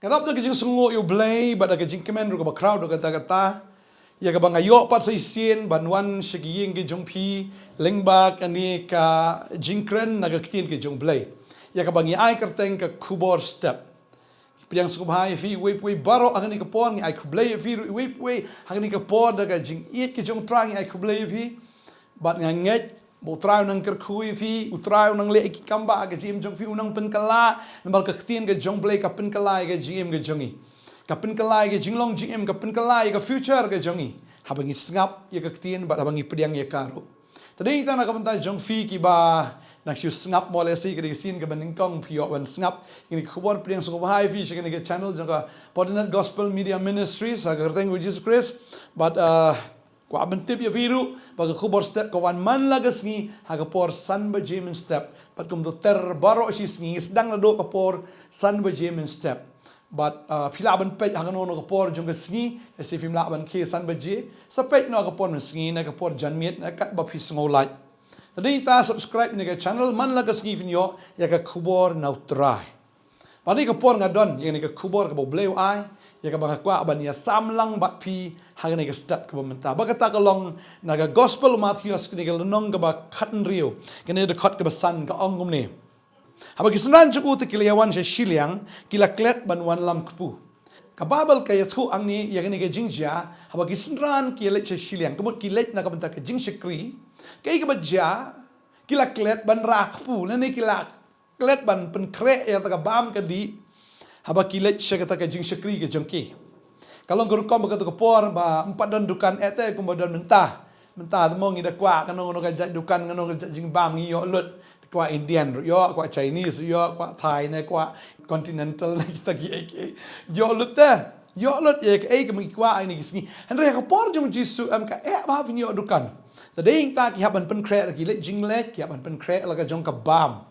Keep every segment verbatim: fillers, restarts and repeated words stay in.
Nga dap da ka jingsngewnguh ïa U Blei bad da ka jingkmen ruh kaba khraw da kata kata, ïa kaba nga ïoh pat sa shisien ban wan sha ki ïing ki jong phi lyngba kane ka jingkren na ka ktien ka jong U Blei, ïa kaba ngi ai kyrteng ka Khubor Step. Pdiang sngewbha ïa phi iwei pa iwei baroh ha kane ka por, ngi ai khublei ïa phi ruh iwei pa iwei ha kane ka por da ka jingïeit ka jong U Trai, ngi ai khublei ïa phi. Bad nga ngeit ba U Trai un nang kyrkhu ïa phi, U Trai un nang leh ïa ki kam ba ha ka jingim jong phi, un nang pynkylla, namar ka ktien ka jong U Blei ka pynkylla ïa ka jingim ka jong ngi. Ka pynkylla ïa ka jinglong jingim, ka pynkylla ïa ka future ka jong ngi, haba ngi sngap ïa ka ktien bad haba ngi pdiang ïa ka ruh. Te dei tang na ka bynta jong phi kiba nang shu sngap mo, lehse ka dei ka sien kaba nyngkong phi ïoh ban sngap ïa kane ka khubor. Pdiang sngewbha ïa phi sha kane ka channel jong ka Fortinet Gospel Media Ministries ha ka kyrteng U Jisu Khrist. Bad ah, kwah ban tip ïa phi ruh ba ka Khubor Step ka wan man la ka sngi ha ka por san baje mynstep. Bad kumto ter baroh shi sngi, ngi sdang naduh ka por san baje mynstep. Bad ah, phi lah ban peit ha kano kano ka por jong ka sngi, lehse phim lah ban khie san baje, sa peit noh ha ka por mynsngi ne ka por janmiet ne katba phi sngew lait. Te dei tang subscribe ïa kane ka channel, man la ka sngi phin ïoh ïa ka khubor na U Trai. Bad ha kane ka por nga don ïa kane ka khubor kaba U Blei u ai, ïa kaba nga kwah ban ïasam lang bad phi ha kane ka step kaba mynta. Bad kata ka long na ka Gospel u Mathaios, kane ka lynnong kaba khathynriew, kane ka dkhot kaba san, ka ong kumne: Haba ki synran jong u te ki la ïawan sha shiliang, ki la klet ban wallam kpu. Ka Baibl ka ïathuh hangne ïa kane ka jingjia, haba ki synran ki ïaleit sha shiliang, ka mut ki leit na ka bynta ka jingshakri. Kaei kaba jia? Ki la klet ban rah kpu, lane ki la klet ban pynkhreh ïa kata ka bam ka dih haba ki leit sha kata ka jingshakri ka jong ki. Ka long ka rukom ba kato ka por ba ym pat don dukan eh te kumba don mynta. Mynta te mo ngi da kwah kano kano ka jait dukan, kano ka jait jingbam ngi ïoh lut. Kwah Indian ruh ïoh, kwah Chinese ruh ïoh, kwah Thai ne kwah Continental ne kita kiei kiei, ïoh lut te. Ïoh lut ïa kaei kaba ngi kwah ha kine ki sngi. Hynrei ha ka por jong U Jisu em, ka eh ba phin ïoh dukan. Te dei tang ki hap ban pynkhreh la ki leit jingleit, ki hap ban pynkhreh la ka jong ka bam.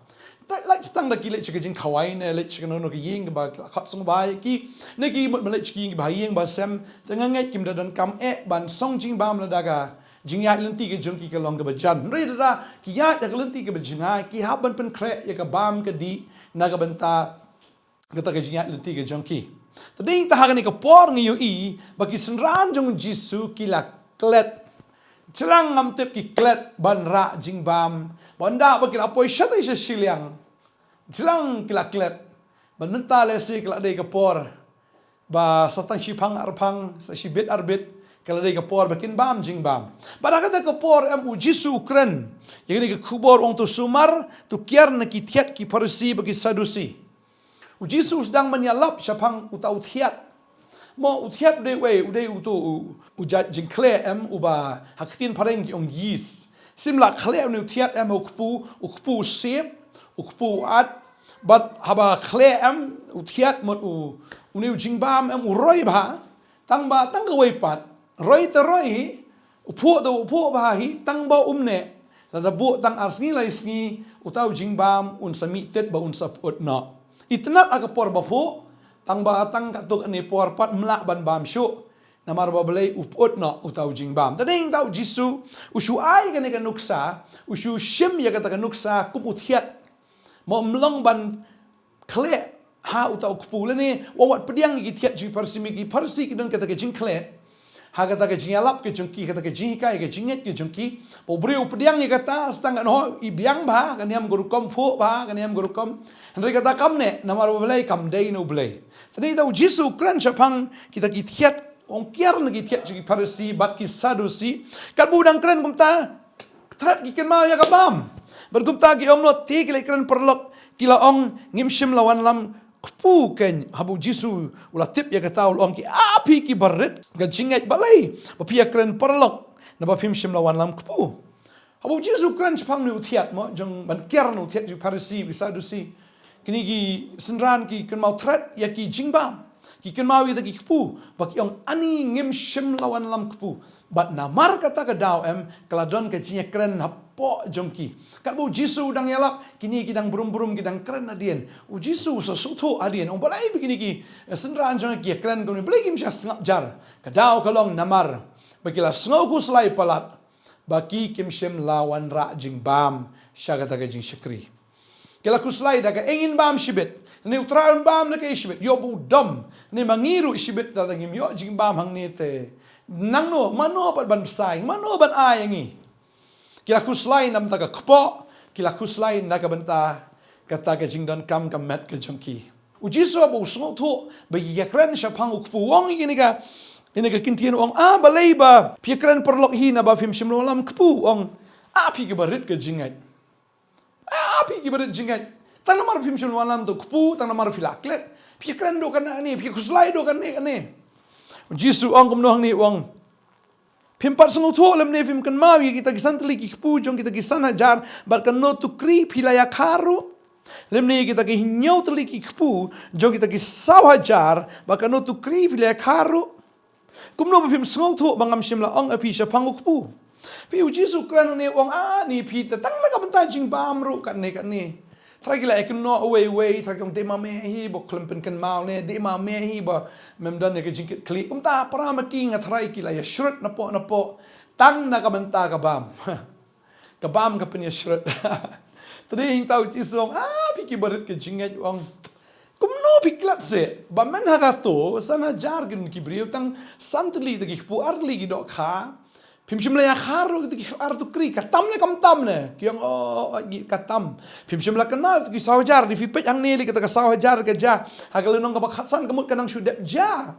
Te leit tang da ki leit sha ka jingkhawai ne leit sha kano kano ka ïing kaba ki la khot sngewbha ïa ki, ne ki mut ban leit sha ki ïing kiba ha ïing ba sem, te nga ngeit kim da donkam eh ban song jingbam lada ka jingïaid lynti ka jong ki ka long kaba jan. Hynrei lada ki ïaid ha ka lynti kaba jngai, ki hap ban pynkhreh ïa ka bam ka dih na ka bynta kata ka jingïaid lynti ka jong ki. Te dei tang ha kane ka por ngi ïohi ba ki synran jong U Jisu ki la klet. Jlang ngam tip ki klet ban rah jingbam, ba ynda ba ki la poi shatei sha shiliang, jlang ki la klet. Bad mynta lehse ka la dei ka por ba sa tang shiphang arphang, sa shibit arbit, ka la dei ka por ba kin bam jingbam. Bad ha kata ka por em, U Jisu u kren ïa kane ka khubor, u ong, to sumar, to kiar na ki thiat ki Pharisi bad ki Sadusi. U Jisu u sdang ban ïalap shaphang uta u thiat. Mo, u thiat u dei uei? U dei uto u, u jait jingkhleh em, uba ha ka ktien phareng ki ong yeast. Shim la khleh une u thiat em ha u kpu, u kpu u sep, u kpu u at. Bad haba khleh em u thiat, mut u, une u jingbam em u roi bha. Tang ba tang kawei pat, roi te roi hi, u phuh te u phuh bha hi, tang ba um neh. Lada buh tang ar sngi lai sngi, uta u jingbam un sa mih tit ba un sa pyut noh. Itynnad ha ka por ba phuh, tang ba tang katto katne por pat ym lah ban bam shuh. Namar ba balei? U pyut noh uta u jingbam. Te dei tang U Jisu u shu ai kane ka nuksa, u shu shim ïa kata ka nuksa kum u thiat. Mo, ym long ban khleh ha uta u kpu lane, wat pdiang ïa ki thiat jong ki Pharisi, ma ki Pharisi ki don kata ka jingkhleh ha kata ka jingïalap ka jong ki, kata ka jinghikai, ka jingngeit ka jong ki. Ba u briew u pdiang ïa kata, sa tang katno i biang bha, ka niam ka rukom, phuh bha ka niam ka rukom. Hynrei kata kam neh, namar ba balei? Kam dei na U Blei. Te dei tang U Jisu u kren shaphang kita ki thiat, u ong kiar na ki thiat jong ki Pharisi bad ki Sadusi. Katba u dang kren kumta, thret ki kynmaw ïa ka bam. Bad kumta ki ong noh, te ki leit kren paralok, ki la ong, ngim shym la wanlam kpu keiñ. Haba U Jisu u la tip ïa kata, u la ong, ki ah phi ki barit ka jingngeit, balei ba phi ïa kren paralok, naba phim shym la wanlam kpu? Haba U Jisu u kren shaphang une u thiat, mo, jong ban kiar na u thiat jong ki Pharisi, ki Sadusi, kine ki synran ki kynmaw thret ïa ki jingbam, ki kynmaw ïa kita ki kpu, ba ki ong, ani ngim shym la wanlam kpu. Bad namar kata ka daw em, ka la don ka jingïakren hapoh jong ki. Katba U Jisu u dang ïalap, kine ki dang brum brum, ki dang kren hadien. U Jisu u sa sngewthuh hadien, ong, balei ba kine ki, eh, synran jong nga ki ïakren kumne, balei kim shah sngap jar? Ka daw ka long namar ba ki la sngew khuslai palat ba ki kim shym la wanrah jingbam sha kata ka jingshakri. Ki la khuslai da kaei ngin bam shibit. Ne u Trai un bam da kaei shibit. Ïoh ba u dom. Ne ma ngi ruh shibit lada ngim ïoh jingbam hangne te, nangno, mano bad ban bsa ïa ngi, mano ban ai ïa ngi. Ki la khuslai na ka bynta ka kpoh, ki la khuslai na ka bynta kata ka jingdonkam ka met ka jong ki. U Jisu haba u sngewthuh ba ki ïakren shaphang u kpu, u ong ïa kane ka, ïa kane ka ktien, u ong, ah, balei ba phi ïakren paralok hi naba phim shym la wallam kpu, u ong, ah, phi kiba rit ka jingngeit. Ah, phi kiba rit jingngeit. Tang namar phim shym la wallam u kpu, tang namar phi la klet, phi ïakren doh kane kane, phi khuslai doh kane kane. U Jisu u ong kumno hangne, u ong, phim pat sngewthuh lymne phim kynmaw ïa kita ki san tylli ki kpu jong kita ki san hajar bad katno tukri phi la ïakha ruh, lymne kita ki hynñiew tylli ki kpu jong kita ki saw hajar bad katno tukri phi la ïakha ruh? Kumno ba phim sngewthuh ba ngam shym la ong ïa phi shaphang u kpu? Phi, u Jisu u kren hangne, u ong, ah, ne phi te tang na ka bynta jingbam ruh katne katne. Tharai ki la ïakynnoh uwei uwei, tharai ki ong, dei ma me hi ba khlem pynkynmaw, ne dei ma me hi ba mem don ïa ka jingkitkhlieh. Kumta para ma ki, nga tharai ki la ïashrut napoh napoh tang na ka bynta ka bam. Ka bam ka pynïashrut. Te dei hangta u Jisu u ong, ah, phi kiba rit ka jingngeit, u ong, kumno phi klet seh ba myn ha kato san hajar ki briew, tang san tylli te ki kpu, ar tylli ki dohkha, phim shym la ïakha ruh kita ki ar tukri, ka tam ne kam tam ne? Ki ong, oh, oh, ka tam. Phim shym la kynmaw kita ki saw hajar. Lada phi peit hangne lei, kata ka saw hajar ka jia ha ka lynnong kaba khatsan, ka mut ka nang shu dep jia.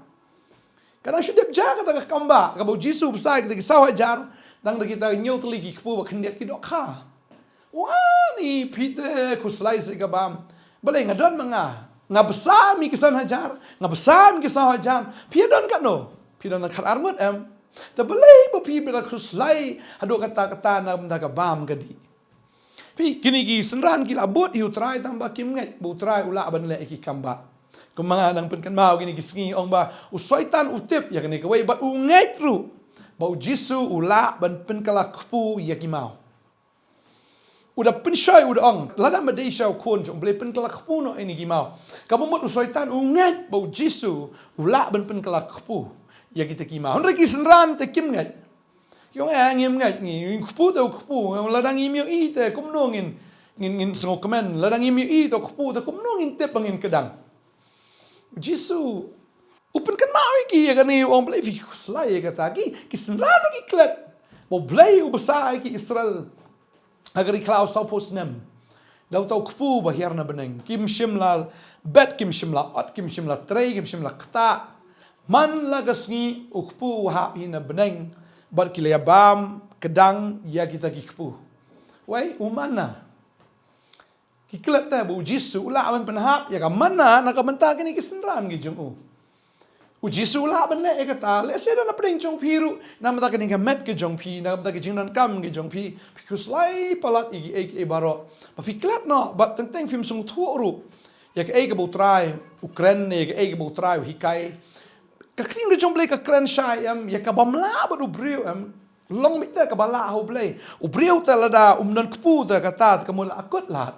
Ka nang shu dep jia kata ka kambah kaba u Jisu u bsa ïa kita ki saw hajar, tang da kita hynñiew tylli ki kpu bad khyndiat ki dohkha. Wah, ne phi te khuslai seh ka bam. Balei, nga don ma nga. Nga bsa ïa me ki san hajar, nga bsa ïa me ki saw hajar. Phi ïa don katno? Phi don tang khatar ngut em? Te balei ba phi bym da khuslai haduh katta katta na ka bynta ka bam ka dih? Phi, kine ki synran ki la bud ïa u Trai tang ba kim ngeit ba u Trai u lah ban leh ïa ki kam bah. Kumba nga nang pynkynmaw kine ki sngi, ong ba u Soitan u tip ïa kane kawei bad u ngeit ruh ba u Jisu u lah ban pynkylla kpu ïa ki maw. U da pynshoi, u da ong, lada me dei sha u Khun jong U Blei, pynkylla kpu noh ïa kine ki maw. Kaba mut u Soitan u ngeit ba u Jisu u lah ban pynkylla kpu ïa kita ki maw. Hynrei ki synran te kim ngeit. Ki ong, eh, ngim ngeit ngi, u kpu te u kpu, lada ngim ïohi te kumno ngin, ngin, ngin sngewkmen, lada ngim ïohi te u kpu te kumno ngin tip ba ngin kdang. U Jisu u pynkynmaw ïa ki ïa kane, u ong, balei phi khuslai ïa kata? Ki, ki synran ruh ki klet ba U Blei u bsa ïa ki Israel ha ka ri khlaw sawphew snem da uta u kpu ba hiar na bneng. Kim shym la bet, kim shym la ot, kim shym la trei, kim shym la ktah. Man la ka sngi u kpu u hap hi na bneng bad ki la ïa bam kdang ïa kita ki kpu. Wei, u manna. Ki klet te ba u Jisu u lah ban pynhap ïa ka manna na ka bynta kine ki synran ki jong u. U Jisu u lah ban leh ïa kata, lehse don na pdeng jong phi ruh, na ka bynta kane ka met ka jong phi, na ka bynta ka jingdonkam ka jong phi, phi khuslai palat ïa kiei kiei baroh. Ba phi klet noh, bad teng teng phim sngewthuh ruh ïa kaei kaba u Trai u kren ne ïa kaei kaba u Trai u hikai. Ka ktien ka jong U Blei ka kren shai em ïa ka bym lah bad u briew em. Long beit te kaba lah ha U Blei. U briew te lada um don kpu te kata te ka mut la akut lad.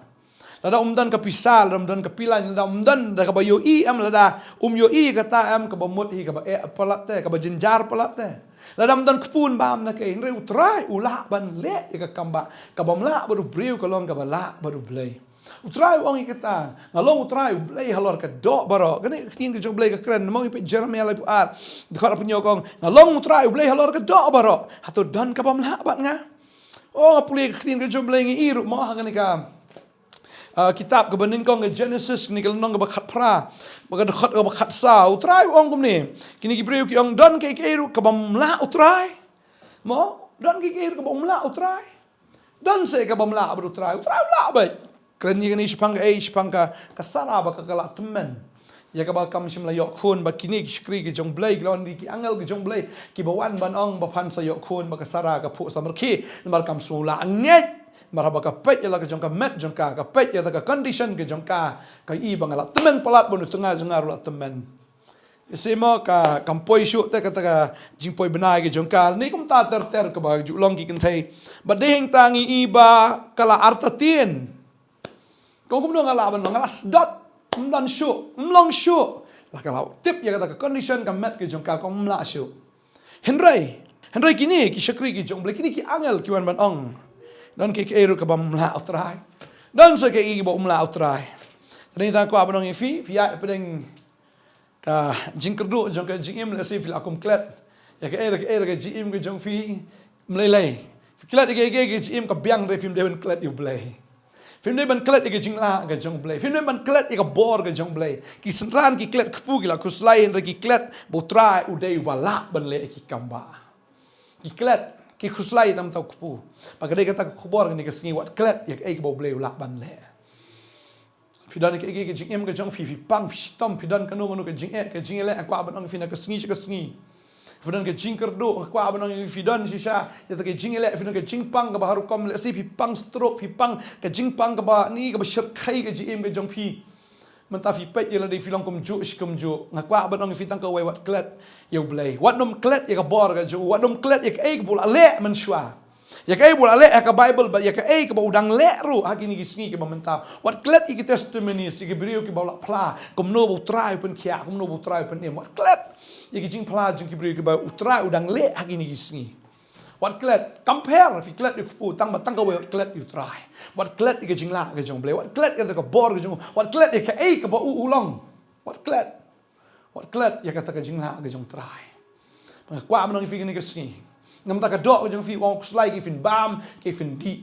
Lada um don ka pisa, lada um don ka pilan, lada um don da kaba ïohi em, lada um ïohi kata em, kaba mut hi kaba eh palat te, kaba jynjar palat te. Lada um don kpu un bam na kaei, hynrei u Trai u lah ban leh ïa ka kam ba, ka bym lah bad u briew ka long kaba lah bad U Blei. U Trai u ong ïa kata, nga long u Trai U Blei halor ka doh baroh. Kane ka ktien ka jong U Blei ka kren, mo, peit Jeremaïa laiphew ar, dkhot arphew hynñiew ka ong, nga long u Trai U Blei halor ka doh baroh. Hato don ka bym lah bad nga? Oh, nga pule ka ktien ka jong U Blei, ngi i ruh mo ha kane ka ah, kitab kaba nyngkong ka Genesis, kane ka lynnong kaba khatphra bad ka dkhot kaba khatsaw. U Trai u ong kumne, kine ki briew ki ong, don kaei kaei ruh ka bym lah U Trai? Mo, don kaei kaei ruh ka bym lah U Trai? Don seh ka bym lah bad U Trai? U Trai u lah beit. Kren ïa kane shaphang kaei? Shaphang ka, ka Sara ba ka, ka la tymmen. Ïa kaba kam shym la ïoh khun, ba kine ki shakri ki jong U Blei, ki la wan, ki angel ki jong U Blei kiba wan ban ong ba phan sa ïoh khun, ba ka Sara ka phuh samrkhie namar kam shu la ngeit. Namar haba ka peit ïa la ka jong ka met jong ka, ka peit ïa la ka condition ka jong ka, ka i ba nga la tymmen palat, bad u tnga jong nga ruh la tymmen. Ïa, seh mo, ka, kam poi shuh te kata ka jingpoi bnai ka jong ka. Ne kumta ter ter kaba ju long ki kynthei. Bad dei hangta ngi i ba ka la artatien. Ka ong, kumno nga lah ban long, nga la sdot, ym don shuh, ym long shuh. La ka la tip ïa kata ka condition ka met ka jong ka, ka ym lah shuh. Hynrei, hynrei kine ki shakri ki jong U Blei, kine ki angel ki wan ban ong, don kaei kaei ruh ka bym lah U Trai. Don sa kaei ba um lah u Trai. Te ngi tang kwah ban ong ïa phi, phi ïa pdeng ka jingkyrduh jong ka jingim, lehse phi la kum klet. Ïa kaei re kaei re ka jingim ka jong phi, mlei lei. Phi klet ïa kaei kaei ka jingim ka biang re, phim dei ban klet ïa u Blei. Phim dei ban klet ïa ka jinglah ka jong u Blei. Phim dei ban klet ïa ka bor ka jong u Blei. Ki synran ki klet kpu, ki la khuslai, hynrei ki klet ba u Trai u dei uba lah ban leh ïa ki kam ba. Ki klet, ki khuslai tang mynta u kpu. Ba ka dei kata ka khubor kane ka sngi, wat klet ïa kaei kaba u Blei u lah ban leh. Phi don kaei kaei ka jingim ka jong phi, phi pang, phi shitom, phi don kano kano ka jingeh, ka jingeh leh, nga kwah ban ong ïa phi na ka sngi sha ka sngi. Phi don ka jingkyrduh, nga kwah ban ong ïa phi, phi don shisha ïa kata ka jingeh leh, phi don ka jingpang kaba har rukom, lehse phi pang stroke, phi pang ka jingpang kaba ni kaba shyrkhei ka jingim ka jong phi. Mynta phi peit ïa lade phi long kumjuh shi kumjuh. Nga kwah ban ong ïa phi tang kawei, wat klet ïa u Blei. Wat nym klet ïa ka bor ka jong u, wat nym klet ïa kaei kaba u la leh mynshuwa. Ïa kaei ba u la leh ha ka Baibl, bad ïa kaei kaba u dang leh ruh ha kine ki sngi kiba mynta. Wat klet ïa ki testimonies, ïa ki briew kiba u la phla kumno ba u Trai u pynkhiah, kumno ba u Trai u pynim. Wat klet ïa ki jingphla jong ki briew kiba u Trai u dang leh ha kine ki sngi. Wat klet, compare, phi klet ïa u kpu, tang ba tang kawei, wat klet ïa u Trai. Wat klet ïa ka jinglah ka jong u Blei, wat klet ïa ka bor ka jong u, wat klet ïa kaei kaba u u long. Wat klet. Wat klet ïa kata ka jinglah ka jong u Trai. Nga kwah ban ong ïa phi kane ka sngi, namar ka doh ka jong phi, wat khuslai kaei phin bam, kaei phin dih.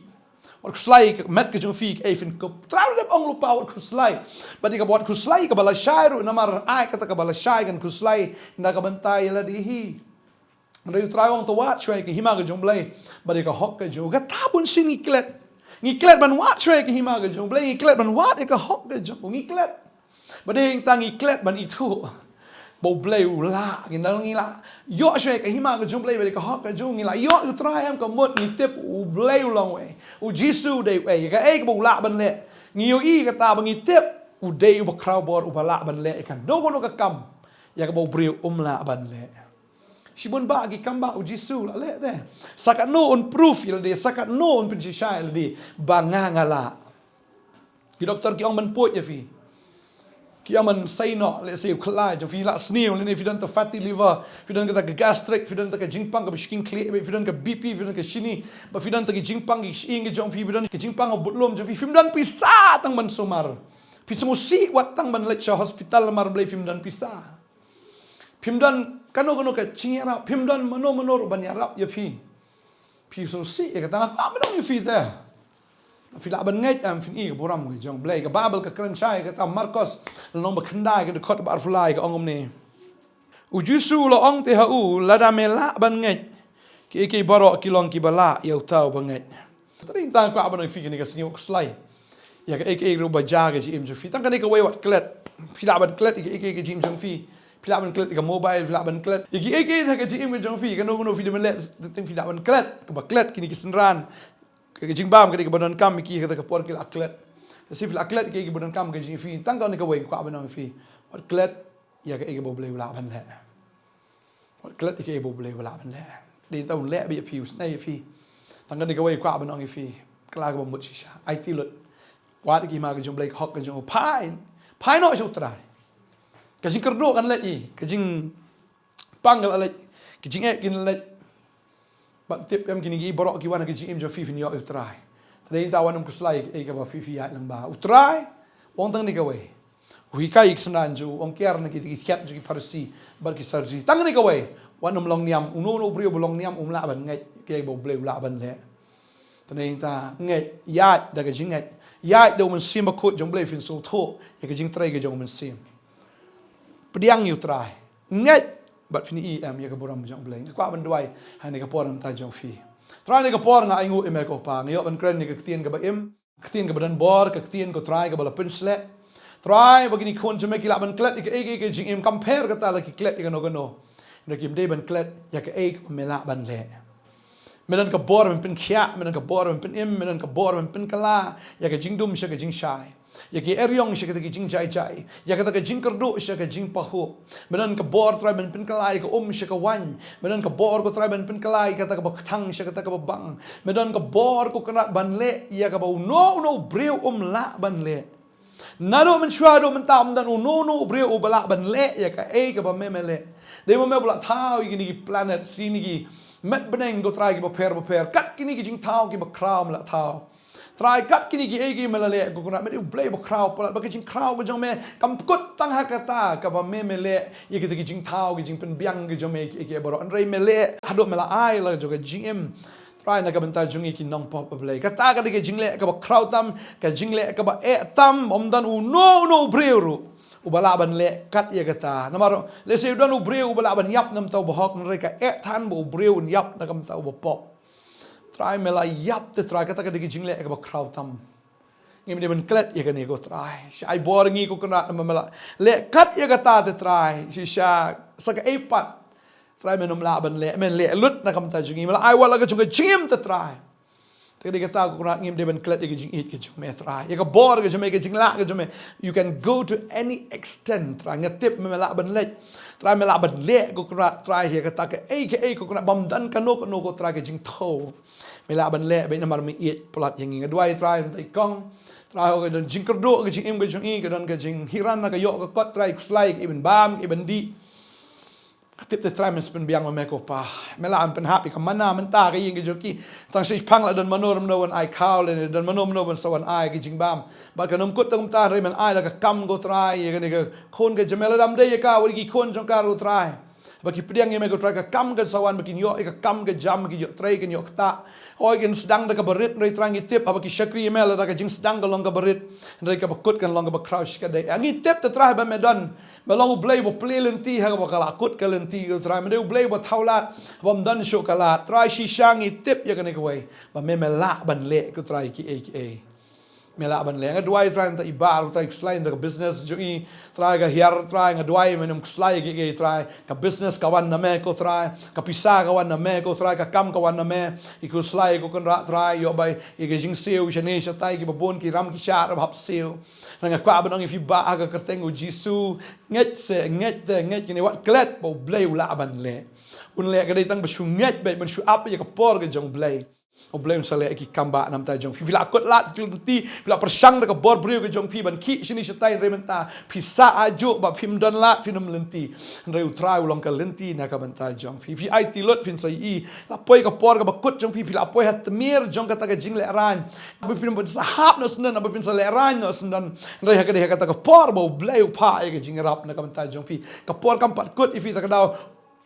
Wat khuslai ka met ka jong phi, kaei phin kup. Trai u dep ong lypa, wat khuslai. Bad ïa kaba wat khuslai kaba lashai ruh, namar ai kata kaba lashai kan khuslai na ka bynta ïa lade hi. Hynrei u Trai u ong to wad shuwa ïa ka hima ka jong u Blei bad ïa ka hok ka jong u. Kata bun sien ngi klet. Ngi klet ban wad shuwa ïa ka hima ka jong u Blei, ngi klet ban wad ïa ka hok ka jong u, ngi klet. Bad hangta ngi klet ban ithuh ba u Blei u lah. Ngi la, ngi la ïoh shuwa ïa ka hima ka jong u Blei bad ïa ka hok ka jong u, ngi la ïoh ïa u Trai em? Ka mut ngi tip u Blei u long uei, u Jisu u dei uei, ïa kaei kaba u lah ban leh. Ngi ïohi kata ba ngi tip u dei uba khraw bor, uba lah ban leh ïa kano kano ka kam ïa kaba u briew um lah ban leh. Shibun bah ki kam bah u Jisu u la leh te. Sa katno un proof ïa lade, sa katno un pynshisha ïa lade ba nga nga lah. Ki doktor ki ong ban pud ïa phi. Ki ong ban sei noh, lehse u khlai jong phi la sniew, lane phi don ta fatty liver, phi don kata ka gastric, phi don ta ka jingpang kaba shngaiñ khlieh, phi don ka B P, phi don ka shini, ba phi don ta ka jingpang ka shngaiñ ka jong phi, phi don ka jingpang ka budlum jong phi, phim don pisa tang ban sumar. Phi sngewsih wat tang ban leit sha hospital namar balei phim don pisa. Phim don kano kano ka jingïarap, phim don mano mano ruh ban ïarap ïa phi. Phi sngewsih ïa kata, nga kwah ban ong ïa phi te. Phi lah ban ngeit em? Phin i ka burom ka jong u Blei. Ka Baibl ka kren shai kata, Markos lynnong ba khyndai ka dkhot ba arphew lai ka ong kumne. U Jisu u la ong te ha u, lada me lah ban ngeit, kiei kiei baroh ki long kiba lah ïa uta uba ngeit. Te ngi tang kwah ban ong ïa phi kane ka sngi, wat khuslai ïa kaei kaei ruh ba jia ka jingim jong phi. Tang kane kawei, wat klet. Phi lah ban klet ïa kaei kaei ka jingim jong phi. Phi lah ban klet ïa ka mobile, phi lah ban klet ïa kaei kaei ha ka jingim ka jong phi. Kano kano phi dei ban leh, te phi lah ban klet. Kaba klet kine ki synran, ka jingbam ka dei kaba donkam ïa ki, kata ka por ki la klet. Lehse phi la klet ïa kaei kaba donkam ka jingim phi. Tang kane kawei kwah ban ong ïa phi, wat klet ïa kaei kaba u Blei u lah ban leh. Wat klet ïa kaei ba u Blei u lah ban leh. Dei tang un leh beit ïa phi, u sngew ïa phi. Tang kane kawei kwah ban ong ïa phi, kylla kaba mut shisha, aiti lut. Wad ïa ka hima ka jong u Blei, ka hok ka jong u, phai, phai noh sha u Trai. Ka jingkyrduh kan leit hi, ka jingpang kan leit, ka jingeh kan leit. Bad tip em, kine kiei baroh ki wan ha ka jingim jong phi, phin ïoh ïa u Trai. Te dei, te wat nym khuslai ïa kaei kaba phi, phi ïaid lang bha. U Trai u ong tang kane kawei. U hikai ïa ki synran jong u, u ong kiar na kita ki thiat jong ki Pharisi bad ki Sadusi. Tang kane kawei, wat nym long niam. Uno uno u briew ba long niam um lah ban ngeit kaei ba u Blei u lah ban leh. Te dei, te ngeit, ïaid da ka jingngeit. Ïaid da u Mynsiem Bakhuid jong u Blei, phin sngewthuh ïa ka jingtrei ka jong u Mynsiem. Pdiang ïa u Trai. Ngeit bad phin i em ïa ka burom jong u Blei. Nga kwah ban duwai ha kane ka por na ka bynta jong phi. Trai, ha kane ka por nga ainguh ïa me ko Pa, nga ïoh ban kren ïa ka ktien kaba im, ktien kaba don bor, ka ktien ko Trai kaba la pynshlur. Trai, ba kine ki khun jong me ki lah ban klet ïa kaei kaei ka jingim, compare kata la ki klet ïa kano kano. Hynrei kim dei ban klet ïa kaei kaba me lah ban leh. Me don ka bor ban pynkhiah, me don ka bor ban pynim, me don ka bor ban pynkylla ïa ka jingdum sha ka jingshai, ïa ki eriong sha kita ki jingjai jai, ïa kata ka jingkyrduh sha ka jingpahuh. Me don ka bor, Trai, ban pynkylla ïa ka um sha ka waiñ. Me don ka bor ko Trai ban pynkylla ïa kata kaba kthang sha kata kaba bang. Me don ka bor ko Kynrad ban leh ïa kaba uno uno u briew um lah ban leh. Naduh mynshuwa haduh mynta ym don uno uno u briew uba lah ban leh ïa kaei kaba me, me leh. Dei ma me ba la thaw ïa kine ki planet, ïa kine ki met bneng ko Trai kiba pher bapher, kat kine ki jingthaw kiba khraw me la thaw. Trai, kat kine kiei kiei me la leh, ko Kynrad, me dei U Blei ba khraw palat, ba ka jingkhraw ka jong me kam kut tang ha kata kaba me me leh ïa kita ki jingthaw, ki jingpynbiang ki jong me, kiei kiei baroh. Hynrei me leh haduh me la ai la jong ka jingim, Trai, na ka bynta jong ngi ki nongpop, A Blei. Kata ka dei ka jingleh kaba khraw tam, ka jingleh kaba eh tam, ym don uno uno u briew ruh uba lah ban leh kat ïa kata. Namar lehse u don u briew uba lah ban ïap na ka bynta u bahok, hynrei ka eh than ba u briew un ïap na ka bynta u bapop. Trai, me la ïap te Trai, kata ka dei ka jingleh kaba khraw tam. Ngim dei ban klet ïa kane, ko Trai. Sha ai bor ngi, ko Kynrad, namar me la leh kat ïa kata te Trai. Shisha sa kaei pat, Trai, men ym lah ban leh, men leh lut na ka bynta jong ngi. Me la ai wat la ka jong ka jingim te Trai. Te ka dei kata, ko Kynrad, ngim dei ban klet ïa ka jingïeit ka jong me Trai, ïa ka bor ka jong me, ka jinglah ka jong me. You can go to any extent, Trai. Nga tip me, me lah ban leh, Trai, me lah ban leh, ko Kynrad, Trai, ïa kata kaei kaei, ko Kynrad, bym don kano kano, ko Trai, ka jingthew. Me lah ban leh beit namar me ïeit palat ïa ngi. Nga duwai, Trai, mynta i kong, Trai, ka don jingkyrduh ka jingim ka jong i, ka don ka jinghikai na ka ïoh ka kot, Trai, khuslai ka ibym bam, ka ibym dih. Nga tip te Trai men sa pynbiang ma me, ko Pa. Me lah ban pynhap ïa ka manna mynta ha ka ïing ka jong ki. Tang shiphang la don mano mano ban ai khaw, lane don mano mano ban sa wan ai ka jingbam. Bad kan ym kut tang kumta, hynrei men ai la ka kam, ko Trai, ïa kane ka khun ka jong me, lada ym dei ïa ka, wat ïa ki khun jong ka ruh, Trai, ba ki pdiang ïa me, ko Trai, ka kam kan sa wan, ba kin ïoh ïa ka kam ka jam, ba kin ïoh trei, kin ïoh ktah. Hooid, kin sdang da kaba rit, hynrei Trai, ngi tip haba ki shakri ïa me, lada ka jingsdang ka long kaba rit, hynrei kaba kut kan long kaba khraw shikatdei. Ngi tip te Trai ba me don, me long U Blei uba plie lynti ha kaba ka la kut ka lynti, ko Trai. Me dei U Blei uba thaw lad bym don shuh ka lad. Trai, shisha ngi tip ïa kane kawei, ba me, me lah ban leh, ko Trai, kiei kiei. Me lah ban leh. Nga duwai, Trai, mynta i Bah, Trai, khuslai ïa ka business jong i, Trai, ka hiar, Trai, nga duwai men ym khuslai ïa kiei kiei, Trai. Ka business ka wan na me, ko Trai. Ka pisa ka wan na me, ko Trai. Ka kam ka wan na me. I khuslai, ko Kynrad, Trai, ïoh ba ïa ka jingsiew shane shatai, kiba bun ki ram ki shah ruh hap siew. Nga kwah ban ong ïa phi Bah, ha ka kyrteng U Jisu, ngeit se, ngeit te, ngeit kine, wat klet ba U Blei u lah ban leh. Un leh, ka dei tang ba shu ngeit beit, ban shu ap ïa ka por ka jong U Blei. U Blei un sa leh ki kam bah na ka bynta jong phi. Phi la kut lad ki lynti, phi la pyrshang da ka bor briew ka jong phi ban khih shane shatai, hynrei mynta phi sah ajuh ba phim don lad, phim don lynti. Hynrei U Trai u long ka lynti na ka bynta jong phi. Phi aiti lut, phin sa ïohi. La poi ka por kaba kut jong phi, phi la poi ha tmier jong kata ka jinglehrain. Ba phin sa hap noh syndon, ba phin sa lehrain noh syndon. Hynrei ha ka dei ha kata ka por ba U Blei u phah ïa ka jingïarap na ka bynta jong phi. Ka por kam pat kut ïa phi, ta ka daw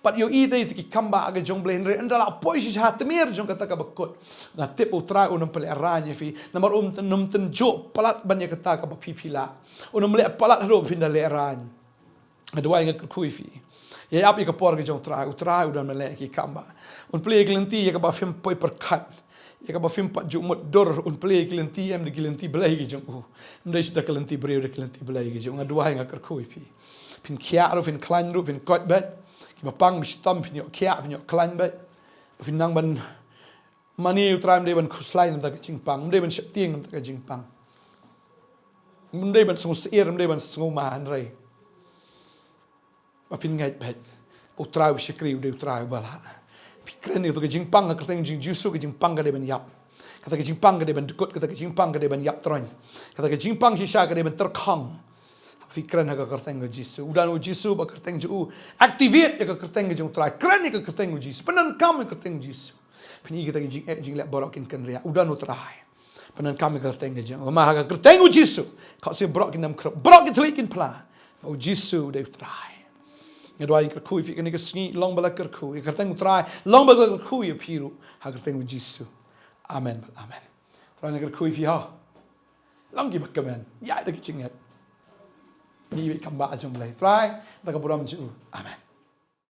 pat ïohi te ïa ki kam bah ka jong U Blei, hynrei ynda la poi shisha ha tmier jong kata kaba kut, nga tip U Trai un ym pynlehrain ïa phi. Namar un ym tynjuh palat ban ïa kata kaba phi phi lah. Un ym leh palat haduh ba phin da lehrain. Nga duwai, nga kyrkhu ïa phi. Ïa ap ïa ka por ka jong U Trai, U Trai u don ban leh ki kam bah. Un plie ïa ki lynti ïa kaba phim poi pyrkhat, ïa kaba phim pat ju mutdur, un plie ïa ki lynti, em, da ki lynti Blei ki jong u. Ym dei da ki lynti briew, da ki lynti Blei ki jong u. Nga duwai, nga kyrkhu ïa phi. Phin khiah ruh, phin khlaiñ ruh, phin koit beit. Kiba pang ba shitom phin ïoh khiah, phin ïoh khlaiñ beit. Ba phin nang ban mane, U Trai, ym dei ban khuslai na ka bynta ka jingpang, ym dei ban sheptieng na ka bynta ka jingpang. Ym dei ban sngewsyier, ym dei ban sngewma, hynrei ba phin ngeit beit. U Trai uba shakri u dei U Trai uba lah. Phi kren ïa ka jingpang ha ka kyrteng jong U Jisu, ka jingpang ka dei ban ïap. Kata ka jingpang ka dei ban dkut, kata ka jingpang ka dei ban ïap troiñ. Kata ka jingpang shisha ka dei ban tyrkhong. Phi kren ha ka kyrteng U Jisu. U don U Jisu, ba kyrteng jong u. Activate ïa ka kyrteng ka jong U Trai. Kren ïa ka kyrteng U Jisu. Pyndonkam ïa ka kyrteng U Jisu. Phin ïohi kita ki jingeh jingleh baroh kin kynriah. U don U Trai. Pyndonkam ïa ka kyrteng ka jong u. Namar ha ka kyrteng U Jisu, ka shu baroh kin ym khrip, baroh ki thylliej kin phla. Ba U Jisu u dei U Trai. Nga duwai, nga kyrkhu ïa phi kane ka sngi, long ba la kyrkhu ïa ka kyrteng U Trai, long ba la kyrkhu ïa phi ruh ha ka kyrteng U Jisu. Amen. Amen. Trai, nga kyrkhu ïa phi ho. Long kiba kmen ïa da ki jingngeit. Ngi ïa kam bah jong U Blei. Trai, da ka burom jong u. Amen.